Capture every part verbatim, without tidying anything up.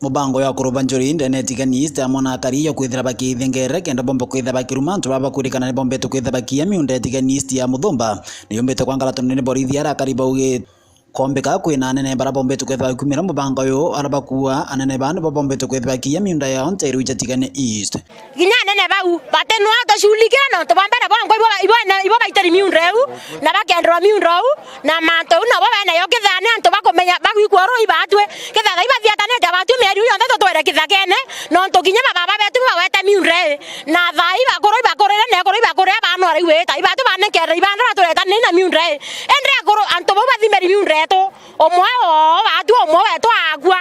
Mubango ya kuruba njuri ndene Tigania East amwe na akari ya kwithira bakiithia ngeere kenda bomba kwithira bakiruma antu baba bakwirikana ni bombete kwithira bakiia miunda ya Tigania East ya Muthumba ni yumbite kwangala tondu ni borithi ara akari baugi. Kombika kwina anene bara bombete kwithira bakiumira mubango uyu ara bakuua anene baa nibo bombete kwithira bakiia miunda yao nteru ija Tigania East. Kinya anene bau, batinwa tushughulikia nontu bwa mbere bongwa ibo, ibo, ibo baitari miunda iu, na bakenderwa miunda uu, na mantu uu nabo bene yo kethira ni antu bakumenya bagwikua uru ibatwi, kethira ibathiatanite batwi mieri iu yonthe tutwire kithakene, nontu kinya bababa betu bawete miunda ii, na thaa ibakuru ibakurire na ekuru ibakurire banwara iwita, ibatu banenkerere ibanda batureta ni na miunda ii, indi akuru antu bau bathimeri miunda yetu, umwe oo batwi umwe wetu akua.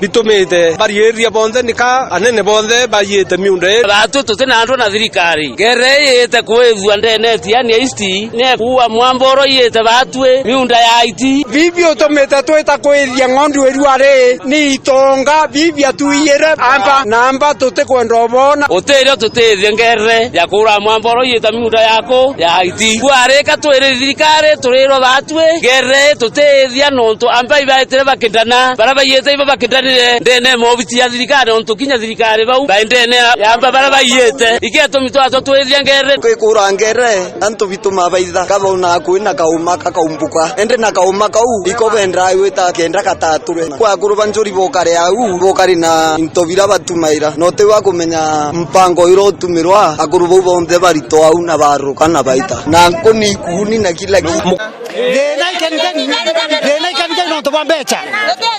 Bitumite bariiria bonthe nika anene bonthe baiyite miunda ii. Batwi tuti na antu na thirikari. Ngeere iyite kwithua ndene Tigania East, ni kuua mwamboro iyite batwi miunda ya aiti. Bibi utumite twita kwithia ng'ondu irua ri ni itonga, bibi atuiyire amba na amba tutikwenda ubona. Utirio tutithie ngeere ya kuura mwamboro iyite miunda yaku ya aiti. Kwarika twiri thirikari turirwa batwi ngeere tutithia nontu amba ibaitire bakindana, bara baiyite ibo bakindanire ndene ya mobiti ya thirikari, nontu kinya thirikari bau baendene ya, ya amba bara baiyite. Igetumi twatwa twithia ngeere. Kwikura ngeere, antu bitu mabaitha, kabona kwina kauma kakaumbuka. Indi na kauma kau, iko bendaa gwita kenda gataturwe. Kwa akuru ba njuri bokare au, bokari na into bira batumaira. No ti wa kumenya mpango ira utumirwa, akuru bau bonthe barito au na baruka na baita. Na nkuni, ikuni na kila kitu. Thina ikanithani, thina ikanithani nontu bwa mbecha.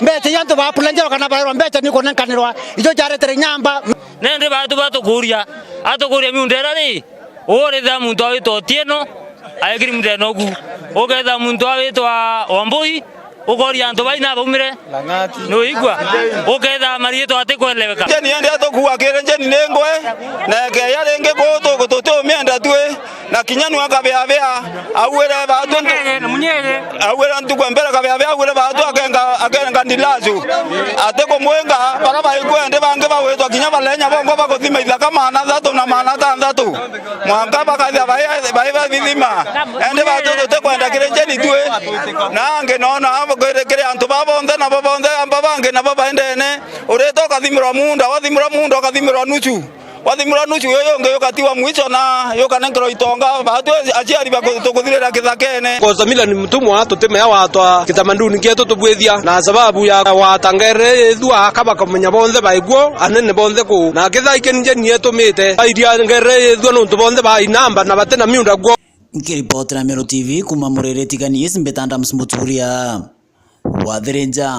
Mbecha iria antu bapulenjerwa kana baerwa mbecha ni kunenkanirwa, icio jaretere nyamba. Nende batu batukuria, atukuria miunda ira ri, uritha muntu awitwa Otieno, aekiri miunda ino ku. Uketha muntu awitwa Wambui, ukoria antu bai na baumire. Nuigua? Uketha mariitwa atikweleweka. Njeni ende atukua kiri njeni ni ngwe, na ekeya ringi kuu tuku tutiumienda twi. Na kinya nu akabeabea, auire baatu ntu-, auire ntuku ya mbere akabeabea, auire baatu akenga, akenga ndilacu. Ati kumwinga, bara baikwende bangi bagwitwa kinya balenya bongwa bakuthima ithaka maana athatu na maana atanthatu. Mwanka bakathia bai, bai bathithima. Ende baatu tutikwenda kiri njeni twi. Na angi noona kiri, kiri antu baa bonthe nabo bonthe amba bangi nabo baendene. Urita ukathimirwa muunda, wathimirwa muunda ukathimirwa nucu. Wathimirwa nucu, uyu ungi yukatiwa mwicho na yukanenkerwa itonga, baatu aciari baku-, tukuthirira kithakene. Koza Mila ni mtumwa, tutimea watwa kitamaduni kietu tubwithia, na sababu ya wata ngeere ithua, aka bakamenya bonthe baiguo, anene bonthe kuu. Na kethira ikenje ni etumite, bairia ngeere ithua nontu bonthe bainamba na batina miunda guo. Nkiripotera Meru T V kuma Murere Tigania East, mbita Adams Muturia. Wathirinja.